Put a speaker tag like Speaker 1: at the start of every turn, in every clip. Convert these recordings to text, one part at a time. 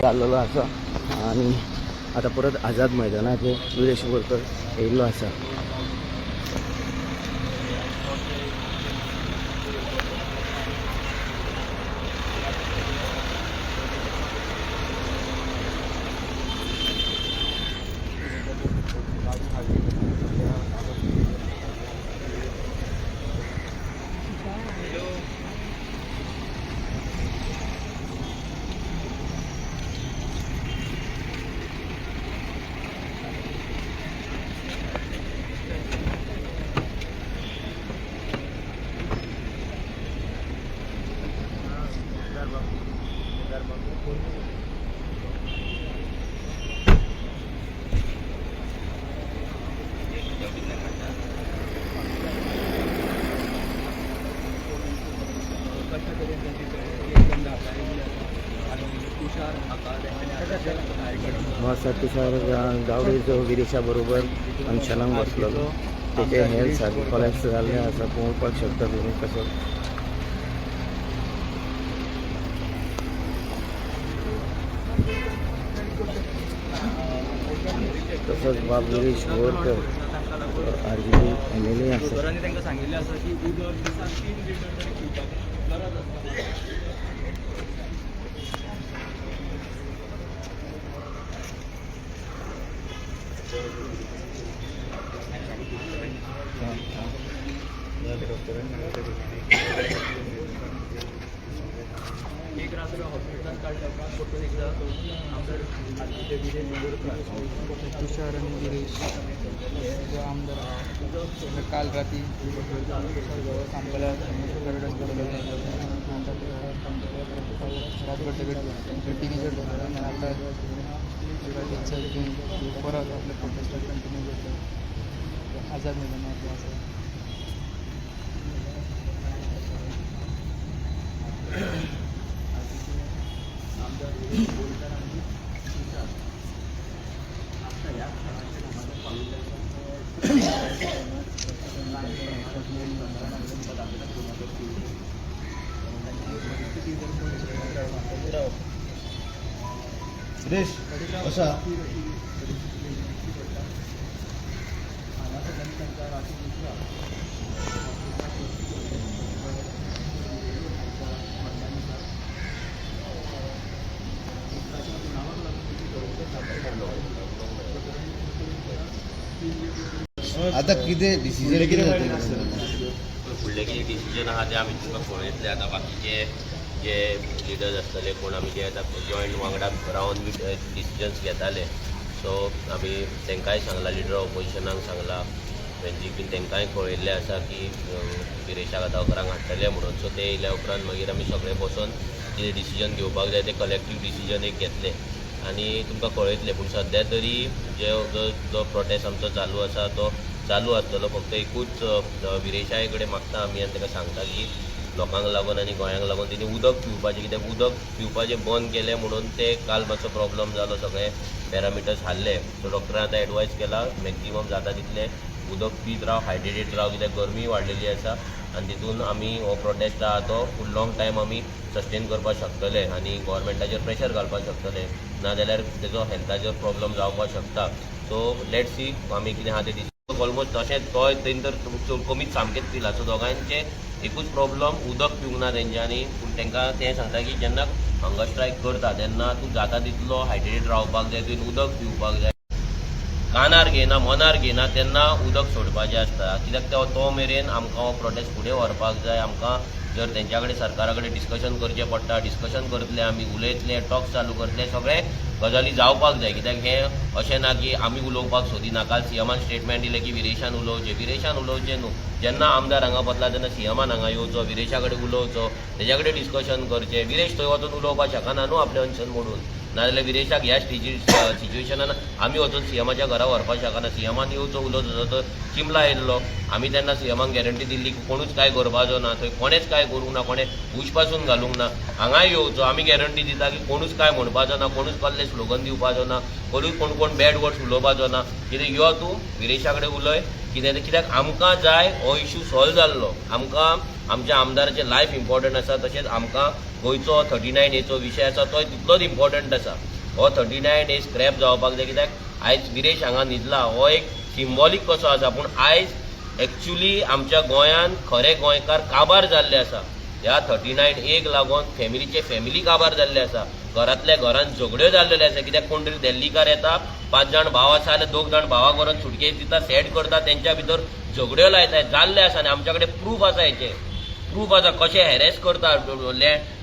Speaker 1: जाल्लो आसा आनी आतां परत आझाद मैदानाचेर विरेश बोरकर येयल्लो आसा.
Speaker 2: कशा तरेन तांची परिस्थिती एकदम धाताळिल्ली आसा आनी तुषार हाका तेंच्यांनी आतां भायर काडून
Speaker 1: हो आसा तुषार गावडे जो विरेशा बरोबर अनशनाक बसलेलो, तेचे हेल्थ सारकें कोलॅप्स जाल्लें आसा. पळोवपाक शकता तुमी कसो. तसोच बाब Viresh Borkar, RGP MLA आसा.
Speaker 2: दोतोरांनी तांकां सांगिल्लें आसा की उदक दिसाक 3 लिटर तरी पिवपाक गरज आसता. एक रात्र हॉस्पिटलान काडल्या उपरांत परतून एकदां आमदार आदले विरेश बोरकर,
Speaker 3: तुषार आणि गिरीश हे जो आमदार आहा, काल राती सांबला रातभर मिटिंगेचेर जालें आनी आतां डिस्चार्ज घेवन परत आपले प्रोटेस्टाक कंटिन्यू करता आझाद मैदानार जो आसा.
Speaker 2: आमदार विरेश बोरकर आनी तुषार आत्ता ह्या क्षणाचेर हांगा पाविल्ले आसा. परिस्थिती जर पळयत
Speaker 4: सुरेश कसा.
Speaker 2: हांगा सगळ्यांनी तांकां राती दुसरा म्हणण्यानुसार उदकाच्या उणावाक लागून तेची
Speaker 4: आता कितें डिसिजन कितें जातलें?
Speaker 5: फुडलें कितें डिसिजन आहा तें आमी तुमकां कळयतले. आतां बाकीचे जे लिडर्स आसतले कोण, आमी जे आतां जॉयंट वांगडा रावन बी डिसिजन्स घेताले, सो आमी तांकांय सांगलां, लिडर ऑपोजिशनाक सांगलां, वेंजीक बीन तांकांय कळयल्लें आसा की विरेशाक आतां 11ंक हाडटले म्हणून. सो ते येयल्या उपरांत मागीर आमी सगळे बसोन कितें डिसिजन घेवपाक जाय तें कलेक्टीव डिसिजन एक घेतले आनी तुमकां कळयतले. पूण सद्या तरी जे जो जो प्रोटेस्ट आमचो चालू आसा तो चालू आसतलो. फक्त एकूच विरेशाय कडेन मागता आमी आनी ताका सांगता की लोकांक लागून आनी गोंयांक लागून तेणी उदक पिवपाचें, कित्याक उदक पिवपाचें बंद केलें म्हणून ते काल मातसो प्रॉब्लम जालो, सगळे पॅरामिटर्स हाल्ले. सो डॉक्टरान आतां एडवायज केला, मॅक्झिमम जाता तितलें उदक पीत राव, हायड्रेटेड राव, कित्याक गरमी वाडलेली आसा आनी तितून आमी हो प्रोटेस्ट आहा तो फूल लॉंग टायम आमी सस्टेन करपाक शकतले आनी गोवोरमेंटाचेर प्रेशर घालपाक शकतले, नाजाल्यार तेजो हेल्थाचेर प्रॉब्लम जावपाक शकता. सो let see आमी कितें आहा तें. ऑलमोस्ट तशेंच तोय तेणी तर कमीच सामकेंच पिला. सो दोगांयचे एकूच प्रॉब्लम, उदक पिवंक ना तेंच्यांनी. पूण तांकां तें सांगता की जेन्ना हंगर स्ट्रायक करता तेन्ना तूं जाता तितलो हायड्रेटेड रावपाक जाय, तुवें उदक पिवपाक जाय. कानार घेयना, मनार घेयना तेन्ना उदक सोडपाचें आसता, कित्याक तो तो मेरेन आमकां हो प्रोटेस्ट फुडें व्हरपाक जाय. आमकां जर तेंच्या कडेन, सरकारा कडेन डिस्कशन करचें पडटा, डिस्कशन करतले आमी, उलयतले, टॉक्स चालू करतले, सगळे गजाली जावपाक जाय. कित्याक हें अशें ना की आमी उलोवपाक सोदिना. काल सीएमान स्टेटमेंट दिलें की विरेशान उलोवचें. विरेशान उलोवचें न्हू. जेन्ना आमदार हांगा वतला तेन्ना सीएमान हांगा येवचो, विरेशा कडेन उलोवचो, तेज्या कडेन डिस्कशन करचें. विरेश थंय वचून उलोवपाक शकना न्हू आपलें अनशन मोडून. नाजाल्यार विरेशाक ह्या स्टेजीर सिच्युएशनान आमी वचून सीएमाच्या घरा व्हरपाक शकना. सीएमान येवचो, उलोवचो. तो चिमला येयल्लो, आमी तेन्ना सीएमाक गॅरंटी दिल्ली की कोणूच कांय करपाचो ना. थंय कोणेच कांय करूंक ना, कोणें उश पासून घालूंक ना. हांगाय येवचो, आमी गॅरंटी दिता की कोणूच कांय म्हणपाचो ना, कोणूच कसले स्लोगन दिवपाचो ना, कोणूच कोण कोण बॅड वर्ड्स उलोवपाचो ना. कितें यो तूं विरेशा कडेन उलय कितें तें, कित्याक आमकां जाय हो इशू सॉल्व जाल्लो. आमकां आमच्या आमदाराचें लायफ इम्पॉर्टंट आसा, तशेंच आमकां गोंयचो 39Aचो विशय आसा तोय तितलोच इम्पॉर्टंट आसा. हो 39A scrap जावपाक जाय, कित्याक आयज विरेश हांगा न्हिदला हो एक सिंबॉलीक कसो आसा, पूण आयज एक्चुली आमच्या गोंयांत खरे गोंयकार काबार जाल्ले आसा. ह्या 39Aक लागून फॅमिलीचे फॅमिली काबार जाल्ले आसा, घरांतल्या घरान झगड्यो जाल्लेले आसा, कित्याक कोण तरी दिल्लीकार येता, 5 जाण भाव आसा जाल्यार 2 जाण भावाक व्हरोन सुटकेस दिता, सेट करता, तेंच्या भितर झगड्यो लायता, जाल्ले आसा. आनी आमच्या कडेन प्रूफ आसा, हेचे प्रूफ आसा कशें हॅरेस करता.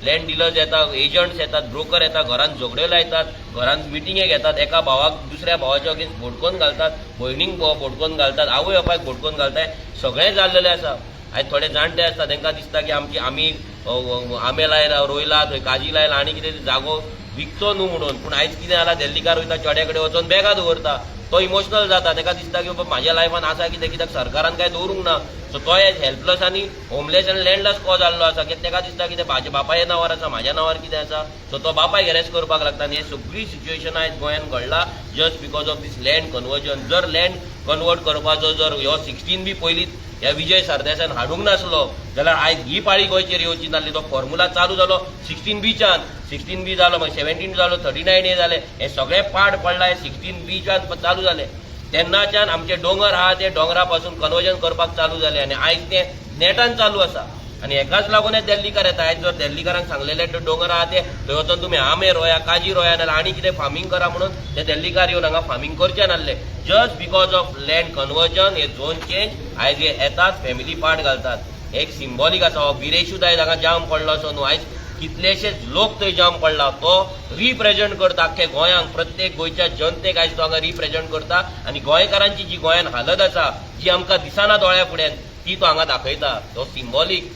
Speaker 5: लँड डिलर्स येता, एजंट्स येतात, ब्रोकर येता, घरान झगड्यो लायतात, घरान मिटिंगे घेतात, एका भावाक दुसऱ्या भावाच्या अगेन्स्ट भोडकोन घालतात, भयणींक भोडकोन घालतात, आवय बापायक भोडकोन घालतात, सगळें जाल्लेलें आसा. आयज थोडे जाणटे आसता, तांकां दिसता की आमची आमी आंबे लायला, रोयला, थंय काजी लायला आनी कितें जागो विकचो न्हू म्हणून. पूण आयज कितें जाला, दिल्लीकार वयता, चेड्या कडेन वचोन बॅगां दवरता, तो इमोशनल जाता, ताका दिसता की बाबा म्हाज्या लायफान आसा कितें, कित्याक सरकारान कांय दवरूंक ना. सो तो आयज हेल्पलस आनी होमलेस आनी लँडलेस को जाल्लो आसा, कित्याक ताका दिसता कितें म्हाज्या बापाय नांवार आसा, म्हाज्या नांवार कितें आसा. सो तो बापायक हॅरेस करपाक लागता. आनी हे सगळी सिच्युएशन आयज गोंयान घडला just because of this land conversion. जर लँड कन्वर्ट करपाचो जर ह्यो 16B पयलींच ह्या विजय सरदेसायान हाडूंक नासलो जाल्यार आयज ही पाळी गोंयचेर येवची नासली. तो फॉर्मुला चालू जालो 16Bच्यान, 16B जालो, मागीर 17 जालो, 39A जाले, हे सगळे पाड पडला हे 16Bच्यान चालू जाले. तेन्नाच्यान आमचे दोंगर आहा ते दोंगरा पासून कन्वर्जन करपाक चालू जाले आनी आयज ते नेटान चालू आसा. आनी हेकाच लागून हे दिल्लीकार येता. आयज जर दिल्लीकारांक सांगलेले दोंगर आहा ते थंय वचोन तुमी आंबे रोया, काजी रोया, नाल्यार आनी कितें फार्मींग करा म्हणून, ते दिल्लीकार येवन हांगा फार्मींग करचे नासले. Just because of land conversion, हे झोन चेंज, आयज हे येतात, फॅमिली पार्ट घालतात. एक सिंबॉलीक आसा. हो विरेशूच आयज हांगा जाम पडलो असो न्हू, आयज कितलेशेच लोक थंय जाम पडला. तो रिप्रेझेंट करता आख्खे गोंयांक, प्रत्येक गोंयच्या जनतेक आयज तो हांगा रिप्रेझेंट करता आनी गोंयकारांची जी गोंयान हालत आसा, जी आमकां दिसना दोळ्या फुड्यान, ती तो हांगा दाखयता. तो सिंबॉलीक,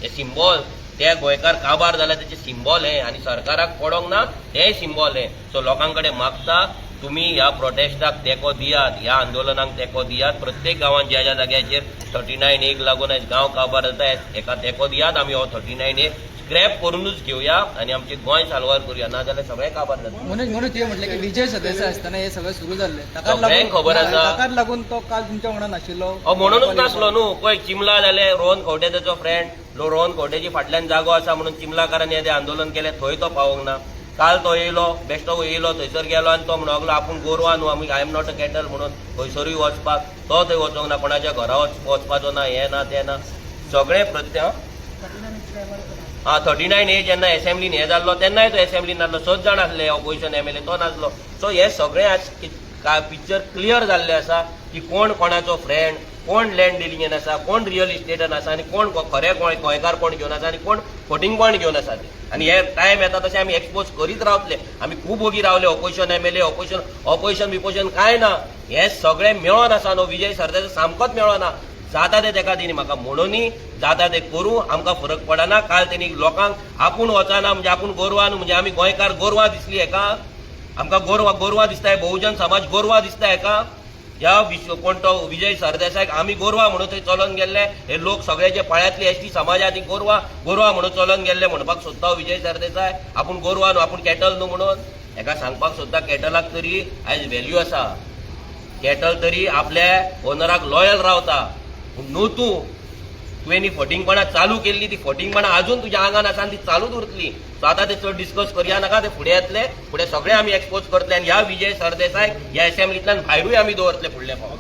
Speaker 5: हे सिंबॉल ते गोंयकार काबार जाल्यार तेचे सिंबॉल हे आनी सरकाराक पडोंक ना तेय सिंबॉल हे. सो लोकां कडेन मागता, तुमी ह्या प्रोटेस्टाक तेंको दियात, ह्या आंदोलनाक तेंको दियात. प्रत्येक गांवांत ज्या ज्या जाग्याचेर 39Aक लागून आयज गांव काबार जाता, हेका तेंको दियात. आमी हो 39A scrap करूनच घेवया आनी आमचें गोंय साल्वार करुया, नाजाल्यार सगळें काबार जातलें.
Speaker 3: मनोज, मनोज, तुवें म्हटलें की विजय सरदेसाय आसतना हे सगळें सुरू जाल्लें, ताकाच
Speaker 5: सगळ्यांक खबर आसा.
Speaker 3: ताकाच लागून तो काल तुमच्या वांगडा नाशिल्लो.
Speaker 5: म्हणूनच नासलो न्हू. पळय, चिमला जालें, रोहन खंवटे तेचो फ्रेंड, रोहन खंवटेची फाटल्यान जागो आसा म्हणून चिमलाकारांनी हें आंदोलन केलें, थंय तो पावोंक ना. काल तो येयलो, बेश्टो येयलो, थंयसर गेलो आनी तो म्हणूंक लागलो आपूण गोरवां न्हू आमी, I am not a cattle म्हणून खंयसरूय वचपाक. तो थंय वचोंक ना, कोणाच्या घरा वचपाचो ना, हें ना तें ना, सगळें प्रत्य. हा, 39A जेन्ना एसेंब्लीन हें जाल्लो तेन्नाय तो एसेंब्लीन नासलो. 6 जाण आसले ऑपोजिशन एमएलए, तो नासलो. सो हे सगळें आज पिक्चर क्लियर जाल्लें आसा की कोण कोणाचो फ्रेंड, कोण लँड डिलिंगेन आसा, कोण रियल इस्टेटान आसा आनी कोण खरे गोंयकार कोण घेवन आसा आनी कोण फटींगपण घेवन आसा ते. आनी हे टायम येता तशें आमी एक्सपोज करीत रावतले. आमी खूब ओगी रावले. ऑपोजिशन एमएलए, ऑपोजिशन ऑपोजिशन बिपोजिशन कांय ना, हे सगळें मेळोन आसा न्हू. विजय सरदेसाय सामकोच मेळोना. जाता ते तेका दिनी म्हाका म्हणूनय जाता ते करूं, आमकां फरक पडना. काल तेणी लोकांक आपूण वचना म्हणजे आपूण गोरवां न्हू, म्हणजे आमी गोंयकार गोरवां दिसली हेका, आमकां गोरवां गोरवां दिसताय, बहुजन समाज गोरवां दिसता हेका. ह्या विश्व कोण तो विजय सरदेसायक आमी गोरवां म्हणून थंय चलोन गेल्ले. हे लोक सगळे जे पाळ्यांतली एसटी समाज आहा ती गोरवां गोरवां म्हणून चलोन गेल्ले म्हणपाक सोदता हो विजय सरदेसाय. आपूण गोरवां न्हू, आपूण कॅटल न्हू म्हणून हेका सांगपाक सोदता, कॅटलाक तरी आयज व्हॅल्यू आसा, कॅटल तरी आपल्या ओनराक लॉयल रावता. पूण न्हू तूं, तुवें ही फटींगपणां चालू केल्ली, ती फटींगपणां अजून तुज्या आंगान आसा आनी ती चालूच उरतली. सो आतां ते चड डिस्कस करया नाका, ते फुडें येतले, फुडें सगळे आमी एक्सपोज करतले आनी ह्या विजय सरदेसाय ह्या एसेंब्लींतल्यान भायरूय आमी दवरतले फुडले फावट.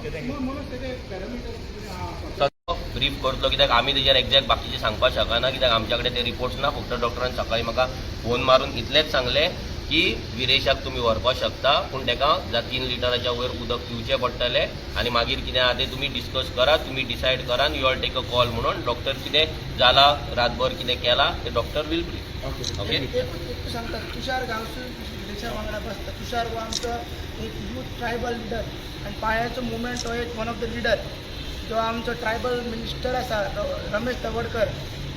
Speaker 5: ब्रीफ करतलो, कित्याक आमी तेजेर एक्झॅक्ट बाकीचे सांगपाक शकना, कित्याक आमच्या कडेन ते रिपोर्ट्स ना. फक्त डॉक्टरान सकाळी म्हाका फोन मारून इतलेंच सांगलें की विरेशाक तुमी व्हरपाक शकता, पूण ताका 3 लिटराच्या वयर उदक पिवचें पडटलें आनी मागीर कितें आहा तें तुमी डिस्कस करा, तुमी डिसायड करा आनी you all take a call म्हणून. डॉक्टर कितें जाला, रातभर कितें केलां तें डॉक्टर will brief. Okay.
Speaker 6: एक सांगता, तुषार गांवसून विरेशा वांगडा बसता. तुषार हो आमचो एक यूथ ट्रायबल लिडर आनी पाळ्याचो मुवमेंट हो एक वन ऑफ the leader. जो आमचो ट्रायबल मिनिस्टर आसा रमेश तवडकर,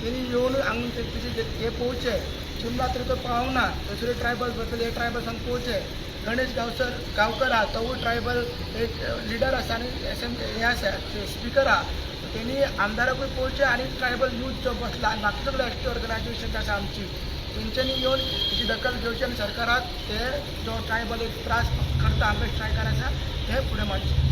Speaker 6: तेणी येवन हांगा तेजे हे पळोवचें. चिमला तरी तो पावना, दुसरे ट्रायबल बसले, हे ट्रायबल्सांक पळोवचें. गणेश गांवसर गांवकर आहा, तोवूय ट्रायबल एक लिडर आसा आनी एस एम हें आसा, स्पिकर आहा. तेणी आमदाराकूय पळोवचें आनी ट्रायबल यूथ जो बसला आनी बाकी सगळे एस टी ऑर्गनायझेशन आसा आमची, तेंच्यांनी येवन तेची दखल घेवची आनी सरकाराक ते जो ट्रायबल एक त्रास करता, हंगर स्ट्रायकार आसा, ते फुडें मांडचे.